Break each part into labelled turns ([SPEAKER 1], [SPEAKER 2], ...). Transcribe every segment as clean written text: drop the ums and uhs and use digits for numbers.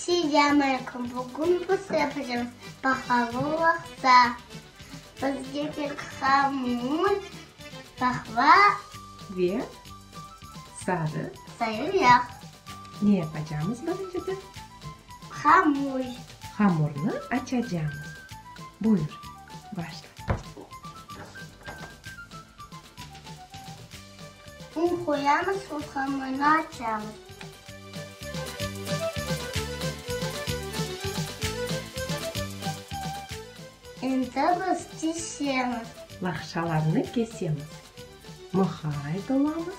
[SPEAKER 1] Selâm aleyküm! Bugün biz yapacağımız pahalı laqsa. Bizge kerek hamur, pahla.
[SPEAKER 2] Ve sarı.
[SPEAKER 1] Sarı yağ.
[SPEAKER 2] Ne yapacağımız birinciden?
[SPEAKER 1] Hamur.
[SPEAKER 2] Hamurnı açacağımız. Buyur, başla.
[SPEAKER 1] Un qoyamız, hamurnı açamız. Endi biz kesemiz.
[SPEAKER 2] Laqşalarnı kesemiz. Mıqayt olamız.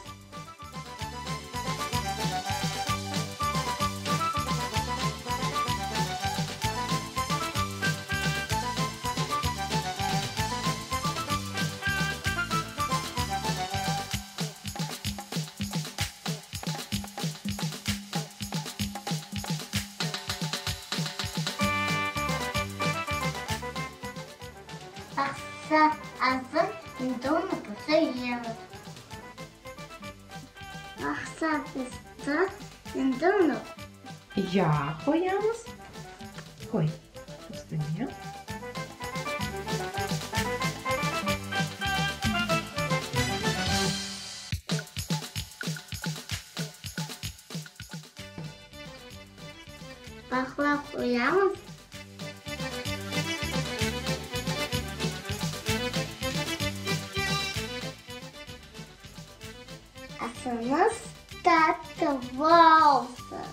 [SPEAKER 1] Laqsa azır, endi onı pişiremiz. Laqsa pisti, endi onı.
[SPEAKER 2] Yağ qoyamız. Qoy üstüne.
[SPEAKER 1] Baqla qoyamız. Asımız tatlı olsun.